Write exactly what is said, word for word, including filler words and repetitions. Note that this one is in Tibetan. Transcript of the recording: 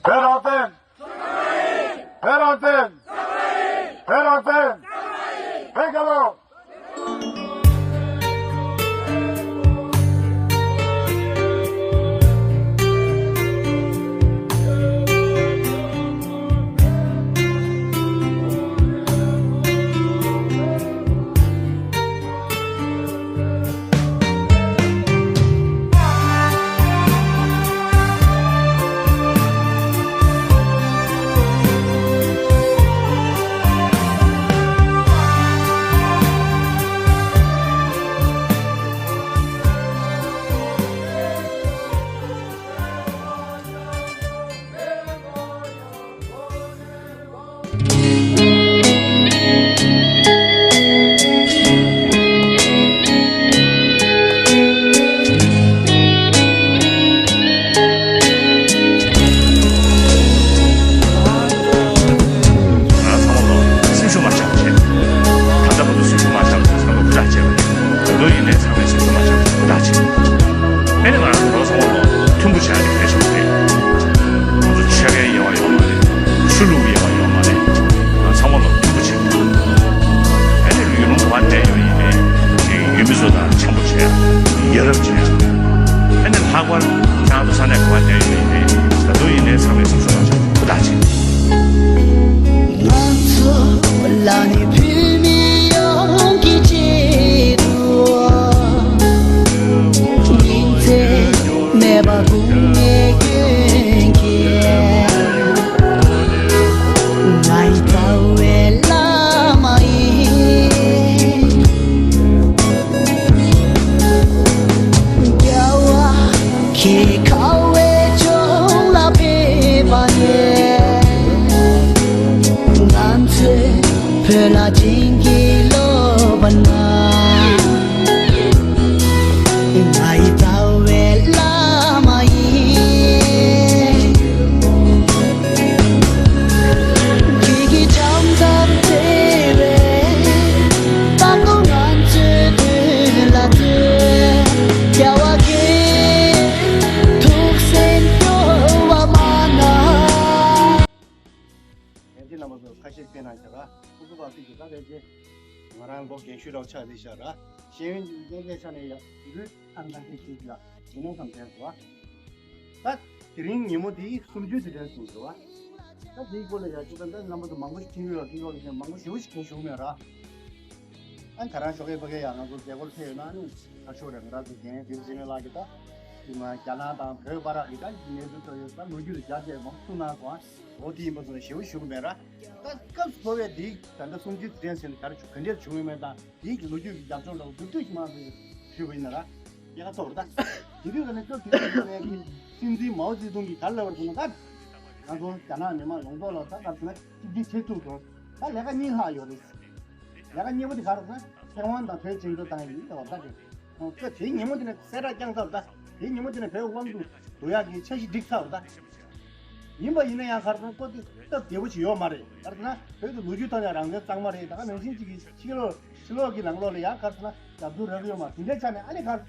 བོད་རང་བཙན། བོད་རང་བཙན། བོད་རང་བཙན། བོད་རྒྱལ་ལོ། ང་ཚང་མ་ལོ་སེམས་ཤུགས་མ་ཆག་བྱས། ད་ལྟ་བར་དུ་སེམས་ཤུགས་མ་ཆག་བྱས་ཚང་མ་སྐུ་དྲག་བྱས་པ་རེད། ད་དུང་ཡིན་ནའི་ཚང་མས་སེམས་ཤུགས་མ་ཆག་བྱས་སྐུ་དྲག་བྱས། ཨེ་ནི་ང་རང་ཚོ་ཚང་མ་ལོ་མཐུན་པོ་བྱས་ནས་ཕེབས་ཤོག་རེད། ང་ཚོ་ཆོལ་ཁའི་དབྱེ་བ་ཡོད་མ་རེད། ཆོས་ལུགས་དབྱེ་བ་ཡོད་མ་རེད། ང་ཚང་མ་ལོ་མཐུན་པོ་བྱས། ཨ་ནི་ཡུལ་ལུང་ག་པར་བསྡད་ཡོད་ཡིན་ནའི་ཅིག་ཡུལ་མི་ཚོ་དང་འཆམ་པོ་བྱས། ཡ་རབས་བྱས། ཨ་ནི་ལྷག་པར་ཁྱེད་རང་ཚོ་ས་གནས་ག་པར་བསྡད་ཡོད་ཡིན་ནའི་ད་དུང་ཡིན་ནའི་ཚང་མས་སེམས་ཤུགས་མ་ཆག་ཧུར་ཐག་བྱེད། ང་ཚོ་ལ་ནི་བོད་མི་ཡོངས་ཀྱི་ཆེད་དུ། ཉིན་མཚན་མེད་པར་དགུང་ནས་སྐྱོན་གྱིས། ང་ཡི་རྩ་བའི་བླ་མ་ཡིན། རྒྱལ་བ་ཁྱེད་ཁ་བའི་ཕྱོགས་ལ་ཕེབས་པ་ནས། ང་ཚོས་བོད་ལ་བྱིན་གྱིས་རློབས་པ་ན། ང་ཡི་རྩ་བའི་བླ་མ་ཡིན། ཁྱེད་ཀྱི་འཆམ་ཐབས་བརྩེ་བས། རྟག་ཏུ་ང་ཚོའི་དོན་ལ་བརྩོན། རྒྱལ་བ་ཁྱེད་ཐུགས་སེམས་སྐྱོ་བ་མ་གནང་། ཡང་ཅིན་རྣམ་པ་ཚོ་ཁ་ཤས་བལྟས་ན་ཤ་ར་ཁུ་ཁུ་བ་ཁུ་ཁུ་ད་རེད་ཅེ། ང་རང་མགོ་རྒན་ཤོས་རོགས་ཆགས་ནས་ཤ་ར་ཤེས་ཡོན་གྱི་གནས་ཚད་ཆ་ནས་ཡ་འདུས་ཐང་ཐང་ཁྱེད་ཤེས་ཀྱི་ལ་ཡིན་ནོ་བསམ་དྲན་སོང་བ། ད་དེ་རིང་ཉིན་མོ་དེ་གསུམ་བཅུའི་དུས་དྲན་སོང་ཟེར་བ། ད་དེའི་སྐོར་ལ་ཡ་ཅིག་ད་ལྟ་རྣམ་པ་ཚོ་མང་པོ་ཞིག་ཁྱིམ་ཡོད་ལ་ཁྱིམ་ཡོད་ལ་མང་པོ་ཞེ་པོ་ཞིག་གིས་ཞུ་མེད་ར། ཨ་ཁ་རང་ཞོགས་ཀས་ཕ་གི་ཡང་ང་ཚོ་རྒྱལ་སྒོར་ཕེབས་ཡོད་ན་ཨ་ནི་ཁ་ཤོར་རེད། ང་རང་ཚོ་རྒན་དེབ་ཟིན་ལགས་ཀྱིས་ད་དེ་མ་རྒྱ་ནག་དང་བོད་བར་གྱི་ད་གནས་ཚུལ་ཚོ་ཡོད་ད་ལོ་རྒྱུས་རྒྱ་ཆེ་མང་པོ་གསུངས་གནང་སོང་། ཨ་འོ་དེ་ཡིན་པ་ཚོ་ཞེ་པོ་ཞུ་གི་མེད་ར། ད་སྐབས་སུ་བབས་པའི་དེ་ད་ལྟ་གསུམ་བཅུའི་དུས་དྲན་ཟིན་ག་རེ་བྱུང་ག་འདྲས་བྱུང་ཡོད་མེད་དང་དེའི་ལོ་རྒྱུས་ཀྱི་རྒྱབ་ལྗོངས་འདྲ་བོ་མདོར་བསྡུས་ཤིག་མང་ཙམ་ཞུས་པ་ཡིན་ན་ར། ཡག་ཐོག་རེད་ད། དེ་དུས་ཀ་ནས་སྐབས་དེ་དུས་ཀ་ནས་སྲིད་འཛིན་མའོ་ཙེ་ཏུང་གིས་ག་རེ་ལབ་པ་རེད་ཟེར་ན་ད། ང་ཚོ་རྒྱ་ནག་མི་མང་ཡོངས་རྫོགས་ལ་ད་ག་རེ་ཟེར་ན་གཅིག་སྒྲིལ་བྱེད་ཐུབ་སོང་། ད་ལས་ཀ་གཉིས་ལྷག་ཡོད་རེད། ལས་ཀ་གཉིས་པ་དེ་ག་རེ་ཟེར་ན་ཐེ་ཝན་དང་བོད་ཕྱིར་འབུད་བཏང་ཡིན་ད་བ་ད་དེ། ཁོ་དེ་ཉིན་མོ་དེ་ནས་གསལ་བསྒྲགས་བསྐྱངས་ཚར་ད། དེ་ཉིན་མོ་དེ་ནས་བོད་དབང་དུ་བསྡུ་ཡག་གི་འཆར་གཞི་བསྒྲིགས་ཚར་ད། ཡིན་པ་ཡིན་ན་ཡང་ག་རེ་ཟེར་ན་ཁོ་དེ་སྟབས་བདེ་པོ་ཞིག་ཡོད་མ་རེད། ག་རེ་ཟེར་ན་བོད་དུ་ལོ་རྒྱུས་ཐོག་ནས་རང་བཙན་གཙང་མ་རེད། ད་ག་ནང་བཞིན་གཅིག་གི་ཕྱི་ལོགས་ཕྱི་ལོགས་ཀྱི་ནང་ལོགས་ལ་ཡང་ག་རེ་ཟེར་ན་རྒྱབ་སྐྱོར་རག་གི་ཡོད་མ་རེད། དེ་འདྲའི་ཆ་ནས་ཨ་ནི་ག་རེ་